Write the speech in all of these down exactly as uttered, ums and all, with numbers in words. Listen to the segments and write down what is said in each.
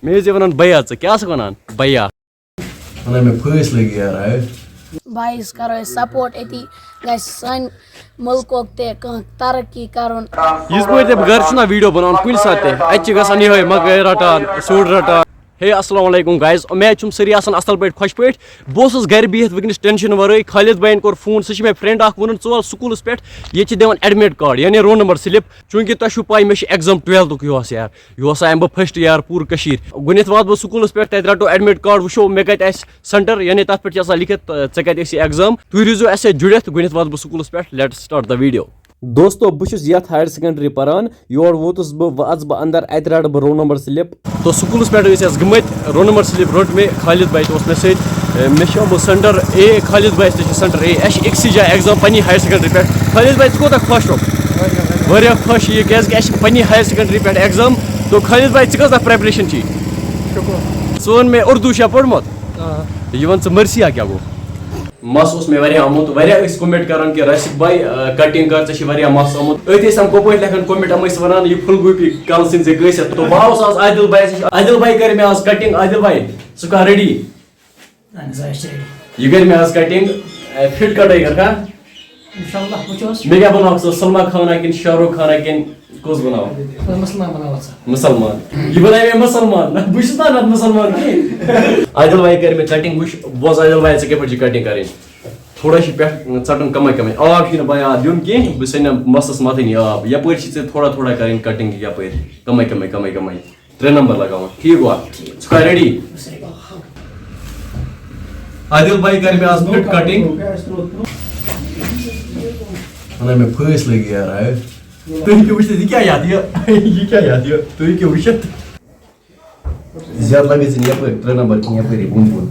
مےٚ ٲسۍ یہِ وَنان بیا، ژٕ کیٛاہ ٲسٕکھ وَنان؟ بیا۔ وَنان مےٚ پھٲسۍ لٔگۍ یارٕ، آے۔ بایِس کَرو أسۍ سَپوٹ أتی، گژھِ سانہِ مُلکُک تہِ کانٛہہ ترقی کَرُن۔ یِتھ پٲٹھۍ تہِ بہٕ گَرِ چھُس نا ویٖڈیو بَناوان کُنہِ ساتہٕ تہِ، اَتہِ چھِ گژھان یِہوٚے مَکٲے رَٹان، سیُن رَٹان۔ ہے السلام علیکم گایز، اُمید چھُم سٲری آسان اَصٕل پٲٹھۍ، خۄش پٲٹھۍ۔ بہٕ اوسُس گَرِ بِہِتھ وٕنکیٚنَس ٹٮ۪نشَن وَرٲے، خالد بایَن کوٚر فون، سُہ چھِ مےٚ فرٛٮ۪نٛڈ اَکھ، ووٚنُن ژٕ وَل سکوٗلَس پٮ۪ٹھ، ییٚتہِ چھِ دِوان اٮ۪ڈمِٹ کارڈ یعنی رول نمبر سِلِپ، چوٗنٛکہِ تۄہہِ چھُو پَے مےٚ چھُ اٮ۪کزام ٹُوٮ۪لتھُک یُہُس یار۔ یُہُس آے اَمہِ بہٕ فٔسٹ یار پوٗرٕ کٔشیٖرِ۔ گۄڈٕنٮ۪تھ واتہٕ بہٕ سکوٗلَس پٮ۪ٹھ، تَتہِ رَٹو اٮ۪ڈمِٹ کارڈ، وٕچھو مےٚ کَتہِ آسہِ سٮ۪نٹَر، یعنی تَتھ پٮ۪ٹھ چھِ آسان لیکھِتھ، ژےٚ کَتہِ آسی اٮ۪کزام۔ تُہۍ روٗزِو اَسہِ سۭتۍ جُڑِتھ، گۄڈٕنٮ۪تھ واتہٕ بہٕ سکوٗلَس پٮ۪ٹھ۔ Let's start the video۔ دوستو، بہٕ چھُس یَتھ ہایر سیکنڈری پَران، یور ووتُس بہٕ، وۄنۍ اَژٕ بہٕ اَندَر، اَتہِ رَٹہٕ بہٕ رول نمبر سِلِپ۔ تو سکوٗلَس پٮ۪ٹھ ٲسۍ أسۍ گٔمٕتۍ، رول نمبر سِلِپ روٚٹ مےٚ، خالد بھائی تہِ اوس مےٚ سۭتۍ۔ اے، مےٚ چھُ آمُت سٮ۪نٹَر اے، خالد بھائی تہِ چھُ سٮ۪نٹَر اے، اَسہِ چھِ أکسٕے جایہِ اٮ۪کزام پنٛنہِ ہایر سیکنڈری پٮ۪ٹھ۔ خالد بھائی، ژٕ کوٗتاہ خۄش چھُکھ؟ واریاہ خۄش یہِ، کیٛازِکہِ اَسہِ چھِ پنٛنہِ ہایر سیکنڈری پٮ۪ٹھ اٮ۪کزام۔ تو خالد بھائی، ژٕ کۭژاہ پرٛٮ۪پریشَن چھِ؟ شُکُر۔ ژٕ وَن مےٚ، اُردو چھا پوٚرمُت؟ آ۔ یہِ وَن ژٕ، مرثیہ کیٛاہ گوٚو؟ مَس اوس مےٚ واریاہ آمُت، واریاہ ٲسۍ کومنٹ کران کہِ راشد بھائی، آ، کٹنگ کر، ژےٚ چھِ واریاہ مَس آمُت۔ أتھۍ ٲسۍ یِم کوپٲٹھۍ لیکھان کومنٹ، یِم ٲسۍ وَنان، یہِ پھُل گوٗپی کَلہٕ ژھٕنۍ زِ گٔژھِتھ۔ تو بہٕ آوُس آز عادل بھائی سٕے، عادل بھائی کَرِ مےٚ آز کٹنگ۔ عادل بھائی، ژٕ کَر ریڈی؟ اہن حظ، آ، أسۍ چھِ ریڈی۔ یہِ کَرِ مےٚ آز کٹنگ، اے، فِٹ کٹٲے کَرکھا؟ انشاءاللہ وٕچھو أسۍ۔ مےٚ کیٛاہ بَناوکھ ژٕ، سلمان خانا کِنہٕ شاہ رُخ خانا کِنہٕ کُس بَناوکھ؟ مےٚ مُسلمان بَناوَتھ ژٕ۔ مُسلمان۔ یہِ بَنایہِ مےٚ مُسلمان۔ بہٕ چھُس نہ نَتہٕ مُسلمان کِہیٖنۍ۔ عادل بھائی کَرِ مےٚ کٹنگ، وٕچھ، بوز عادل بھائی، ژےٚ کِتھ پٲٹھۍ چھِ کٹنگ کَرٕنۍ۔ تھوڑا چھِ پٮ۪ٹھ ژَٹُن کَمٕے کَمٕے۔ آب چھُنہٕ بَنان اَتھ دیُن کینٛہہ، بہٕ ژھٕنَن مَستَس مَتھٕنۍ یہِ آب۔ یَپٲرۍ چھِ ژےٚ تھوڑا تھوڑا کَرٕنۍ کٹنگ یَپٲرۍ، کَمٕے کَمٕے، کَمٕے کَمٕے۔ ترٛےٚ نمبر لگاوان۔ ٹھیٖک گوٚو؟ ژٕ چھُکھا ریڈی؟ عادل بھائی کَرِ مےٚ آز فِٹ کٹنگ۔ وَنان مےٚ پھٲسۍ لٔگۍ یارٕ، آے۔ تُہۍ ہیٚکِو وٕچھِتھ، یہِ کیٛاہ یَتھ یہِ؟ یہِ کیٛاہ یَتھ یہِ؟ تُہۍ ہیٚکِو وٕچھِتھ۔ زیادٕ لَگٲے ژٕ نہٕ یَپٲرۍ، ترٛےٚ نمبر کِنہٕ یَپٲری بۄن کُن۔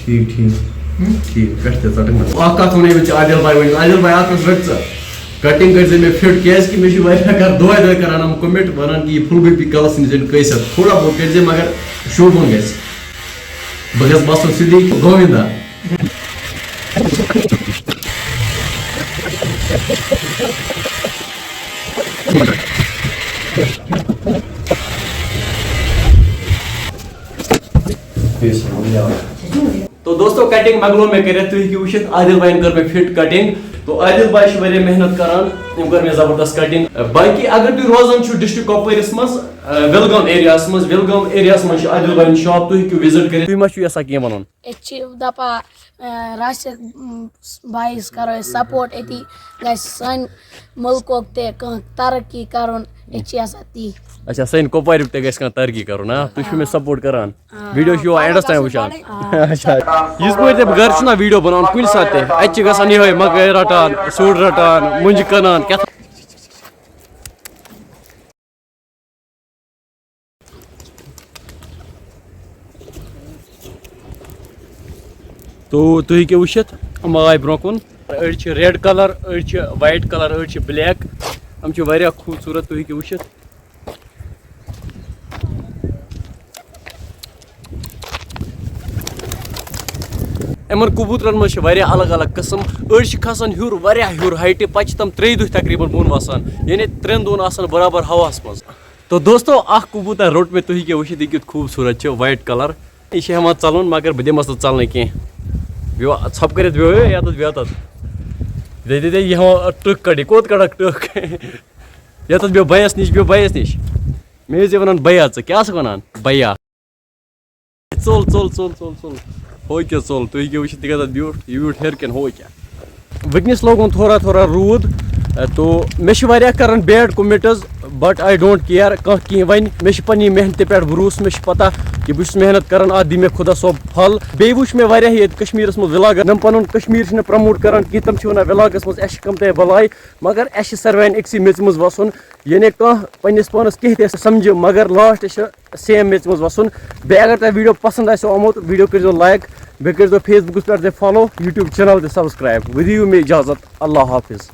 ٹھیٖک، ٹھیٖک۔ ٹھیٖک، پٮ۪ٹھ تہِ ژَٹٕنۍ۔ اَکھ کَتھ وَنے مےٚ ژےٚ عادل بھائی ؤنِتھ۔ عادل بھائی، اَتھ منٛز رٔٹ ژٕ۔ کٹنگ کٔرۍ زِ مےٚ فِٹ، کیٛازِ کہِ مےٚ چھِ واریاہ کَر دۄہَے دۄہَے کَران یِم کومنٹ وَنان کہِ یہِ پھُل گوٗپی کَلَس نِش زَن کٲنٛسہِ اَتھ۔ تھوڑا بہت کٔرۍ زِ، مگر شوٗبوُن گژھِ۔ بہٕ گژھٕ باسُن سیوٚدُے گووِندا۔ تو دوستو، کٹنگ مۄکلٲو مےٚ کٔرِتھ، تُہۍ ہیٚکِو وٕچھِتھ عادل بھاین کٔر مےٚ فِٹ کٹنگ۔ تو عادل بھائی چھِ واریاہ محنت کران، أمۍ کٔر مےٚ زبردست کٹنگ۔ باقی اگر تُہۍ روزان چھِو ڈسٹرکٹ کۄپوٲرِس منٛز، اہ، وِلگام ایریاہَس منٛز، وِلگام ایریاہَس منٛز چھِ عادل بھاین شاپ، تُہۍ ہیٚکِو وِزٹ کٔرِتھ۔ تُہۍ ما چھِو یَژھان کینٛہہ وَنُن؟ أسۍ چھِ دَپان، اہ، راشد، اہم، بھایَس کَرو أسۍ سپورٹ أتی، گژھِ سانہِ مُلکُک تہِ کانٛہہ ترقی کَرُن، أسۍ چھِ یَژھان تی۔ اچھا، سانہِ کۄپواریُک تہِ گژھِ کانٛہہ ترقی کَرُن، ہا؟ تُہۍ چھِو مےٚ سپورٹ کَران۔ آ۔ ویٖڈیو چھُو یِوان اینڈَس تام وٕچھان۔ آ۔ اچھا، یِتھ پٲٹھۍ تہِ بہٕ گَرِ چھُس نا ویٖڈیو بَناوان کُنہِ ساتہٕ تہِ، اَتہِ چھِ گژھان یِہوٚے مَکٲے رَٹان، سیُن رَٹان، مۄنٛجہِ کٕنان، کیٛاہ تھام۔ تو تُہۍ ہیٚکِو وٕچھِتھ، یِم آے برٛونٛہہ کُن۔ أڑۍ چھِ ریڈ کلر، أڑۍ چھِ وایٹ کلر، أڑۍ چھِ بلیک۔ یِم چھِ واریاہ خوٗبصوٗرت، تُہۍ ہیٚکِو وٕچھِتھ۔ یِمن کبوٗترن منٛز چھِ واریاہ الگ الگ قٕسم۔ أڑۍ چھِ کھسان ہیوٚر، واریاہ ہیوٚر ہایٹہِ، پتہٕ چھِ تِم ترٛیٚیہِ دۄہہِ تقریٖباً بۄن وسان، یعنی ترٛٮ۪ن دۄہن آسان برابر ہوہس منٛز۔ تو دوستو، اکھ کبوٗتر روٚٹ مےٚ، تُہۍ ہیٚکِو وٕچھِتھ، یہِ کیُتھ خوٗبصوٗرت چھُ، وایٹ کلر۔ یہِ چھِ ہٮ۪وان ژلُن، مگر بہٕ دِمس نہٕ ژلنہٕ کینٛہہ۔ بیٚیہِ ژھۄپہٕ کٔرِتھ بیٚہو یتتھ، بیٚہو تتھ۔ دے، دے، دے، یہِ ہٮ۪وان ٹٕکھ کڑِ، کوٚت کڑکھ ٹٕکھ؟ یتتھ بیٚہو بھیَس نِش، بیٚہو بھیَس نِش۔ مےٚ ٲسۍ یہِ ونان، بھیا، ژٕ کیٛاہ چھُکھ ونان؟ بھیا۔ ژوٚل، ژوٚل، ژوٚل، ژوٚل، ژوٚل۔ ہو کیٛاہ ژوٚل، تُہۍ ہیٚکِو وٕچھِتھ، تہِ کَتٮ۪تھ بیوٗٹھ، یہِ بیوٗٹھ ہیٚرِ کِنۍ، ہو کیٛاہ۔ وٕنکیٚنَس لوگُن تھوڑا تھوڑا روٗد، تو مےٚ چھِ واریاہ کَران bad commenters، but I don't care، کانٛہہ کِہیٖنۍ وَنہِ۔ مےٚ چھِ پنٛنہِ محنتہِ پٮ۪ٹھ بروسہٕ، مےٚ چھِ پَتہ کہِ بہٕ چھُس محنت کَران، اَتھ دِیہِ مےٚ خۄدا صٲب پھل۔ بیٚیہِ وٕچھ مےٚ واریاہ ییٚتہِ کشمیٖرَس منٛز vlogger، یِم پَنُن کشمیٖر چھِنہٕ promote کَران کِہیٖنۍ، تِم چھِ وَنان vlogَس منٛز، اَسہِ چھِ کَم تۄہہِ بَلاے، مگر اَسہِ چھِ ساروِیَن أکسٕے میٚژِ منٛز وَسُن، یعنی کانٛہہ پنٛنِس پانَس کینٛہہ تہِ سَمجھِ، مگر last چھِ same میٚژِ منٛز وَسُن۔ بیٚیہِ اگر تۄہہِ video پسنٛد آسیو آمُت، video کٔرۍزیو like، بیٚیہِ کٔرۍزیو Facebookَس پٮ۪ٹھ تہِ follow، YouTube channel تہِ subscribe۔ وۄنۍ دِیِو مےٚ اِجازت، اللہ حافظ۔